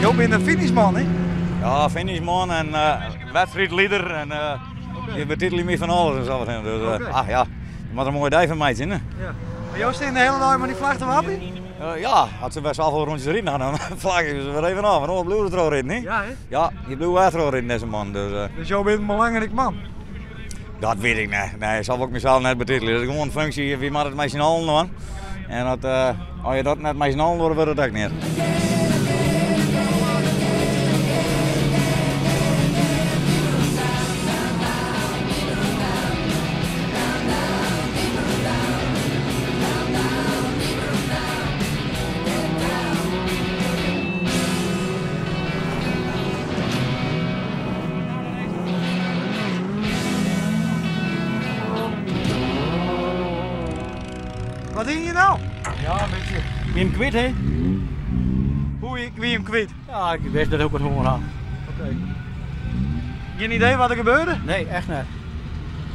Jo binne de finishman, hè? Ja, finishman en wedstriidlieder en je betitelje my fan alles en sa wat hin. Dus ach ja, je moatte der in moaie dei fan meitsje, hè? Ja. Mar jo stean de hiele dei mei dy flagge te wapperjen? Ja, as se wer safolle rûntsjes riden ha, dan flagje ik se wer even ôf, want oars bliuwe se trochriden, hè? Ja, hè? Ja, dy bliuwe echt trochriden, dizze mannen. Dus, dus jo binne in belangryk man? Dat wit ik net. Nee, sa wol ik mysels net betitelje. Dat is gewoan in funksje, wy moatte it mei syn allen dwaan. En as, as je dat net mei syn allen dogge, wurdt it ek neat. Wat dien je nou? Ja, een beetje. Wie hem kwyt, hè? Hoe ik wie hem kwyt? Ja, ik wist dat ik het honger had. Oké. Geen idee wat er gebeurde? Nee, echt net.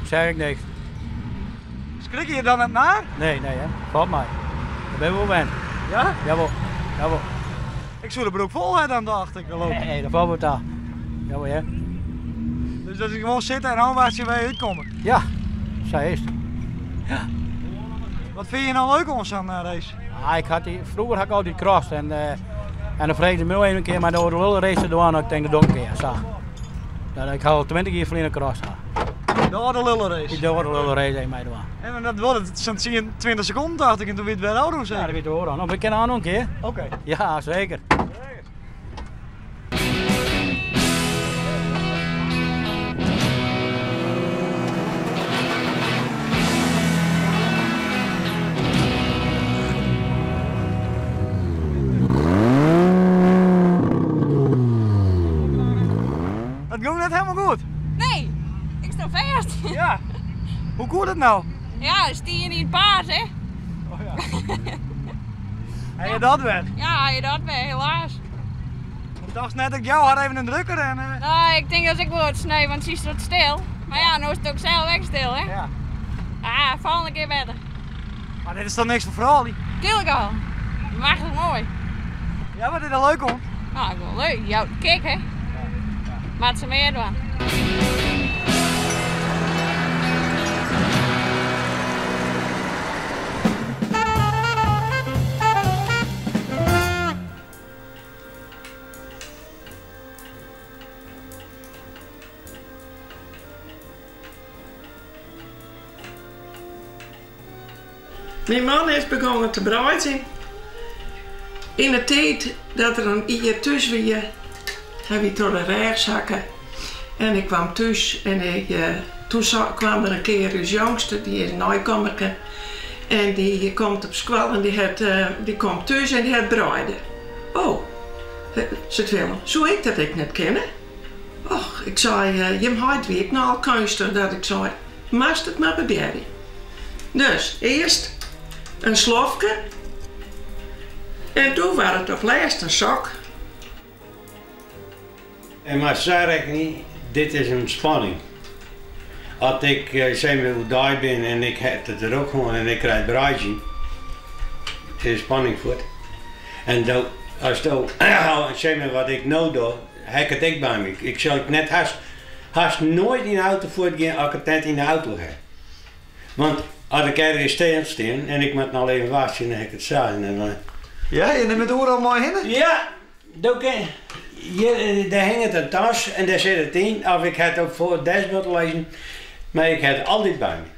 Zeg ik niks. Schrik je dan net naar? Nee, nee, hè. Valt mij. Daar ben ik wel wend. Ja? Jawel, jawel. Ik soe de broek vol hebben dan, dacht ik. Geloof ik. Nee, dat valt wel ta. Jawel, ja. Dus dat is gewoon zitten en dan waar ze weer uitkomen? Ja, zij is het. Ja. Wat vind je nou leuk om zo'n race? Ah, ik had die, vroeger had ik altijd cross en dan vreegde me even een keer maar door de lullen race te doen. Ik denk dat ook een keer, zo. Nou, ik had al 20 jaar verleden cross gehad. De oude lullen race? De oude lullen race heeft mij gedaan. En dat wordt het zo'n 10, 20 seconden dacht ik en toen werd het weer ouder, Ja, dat weet je ook nog. We kennen ook nog een keer. Oké. Ja, zeker. Het ging net helemaal goed. Nee, ik sta vast. Ja. Hoe komt het nou? Ja, stien in het paas, hè? Oh ja. Heb je dat weer? Ja, je dat weer, helaas. Ik dacht net dat ik jou had even een drukker en. Nou, ik denk dat ik wel wat sneu, want ze is wat stil. Maar ja, nu is het ook zelf ook stil, hè? Ja. Ah, volgende keer beter. Maar dit is toch niks voor vrouwen? Tuurlijk al. Machtig mooi. Ja, wat is er leuk om? Nou, ik wel leuk. Jouw kik, hè? Maar het ze meer doen. Myn man is begongen te breidzjen yn de tiid dat er in jier thús wie. Hy wie troch de rêch sakke en ik kwam thús en ik, toen kwam der in kear ús jongste, dy is in neikommerke en dy komt op skoalle en dy hat, dy komt thús en dy hat breide. Oh, seit Willem, soe ik dat ek net kinne? Och, ik sei, jim heit wie ek nochal keunstich dat ik sei, moatst it mar probearje. Dus earst in slofke en doe waard it op lêst in sok. En mar sa rekkenje, dit is in spanning. As ik sis mar oerdei bin en ik ha it drok hân en ik krij breidzjen, is spanning fuort. En do, as do, sis mar wat ik no doch, ha ik it ek by my. Ik sil ek net hast, hast noait yn de auto fuortgean as ik it net yn de auto ha. Want as ik ergens stil stean en ik moat noch even wachtsje, dan ha ik it sa. En dan, Ja, je nimt it oeral mei hinne? Ja, do kin, hjir, dêr hinget in tas en dêr sit it yn. Of ik ha it op foar it dashboard lizzen, mar ik ha it altyd by my.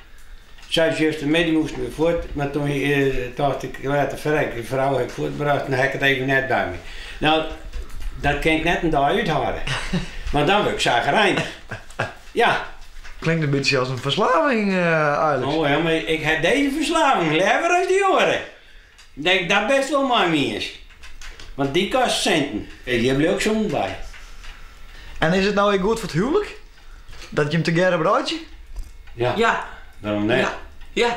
Sa as justermiddei moasten we fuort, mar toen tocht ik letter ferrek, de frou ha ik fuortbrocht, dan ha ik it even net by my. No, dat kin ik net in dei úthâlde, want dan wurd ik sagrijnich. Ja. Klinkt in bytsje as in ferslaving eigenlik. Oh ja, mar ik ha dizze ferslaving leaver as dy oare. Denk dat bêst wol mei my iens. Want dy kost sinten. Hjir bliuw ik sûn by. En is it no ek goed foar it houlik? Dat jim tegearre breidzje? Ja. Ja. Wêrom net? Ja. Ja.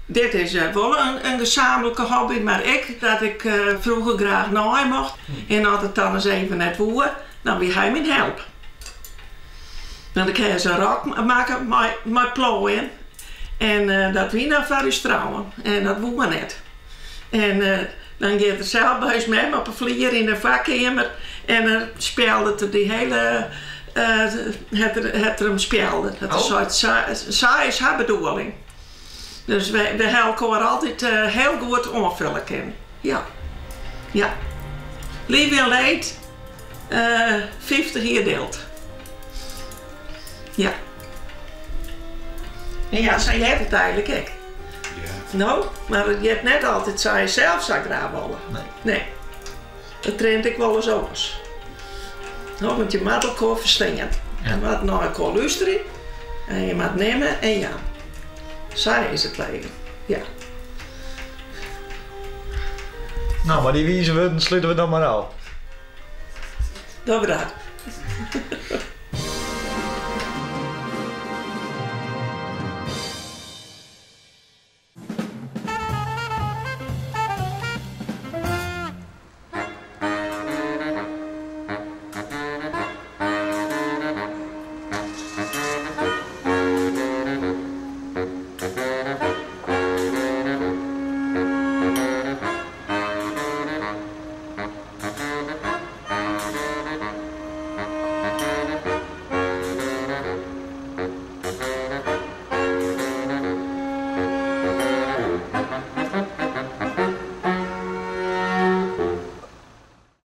Dit is wol in gezamenlijke hobby, mar ek dat ik froeger graach naaie mocht en as it dan ris even net woe, dan wie hy myn help. Want ik ha ris in rok makke mei plooien en dat wie noch foar ús trouwen en dat woe mar net. En. Dan giet er sels by ús mem op 'e flier yn 'e foarkeamer en dan spjeldet er dy hiele, hat er him spjelde. Dat er seit, sa is har bedoeling. Dus we ha elkoar altyd hiel goed oanfulle kinnen. Ja. Ja. Leaf en leed, 50 jier dield. Ja. En ja, sa heart it eigenlik ek. No, mar it giet net altyd sa je sels sa graach wolle. Nee. It rint ek wolris oars. No, want je moat elkoar ferstean. Je moat nei elkoar lústerje en je moat nimme en jaan. Sa is it leven, ja. No, mei dy wize wurden slute we dan mar ôf. Dogge we dat.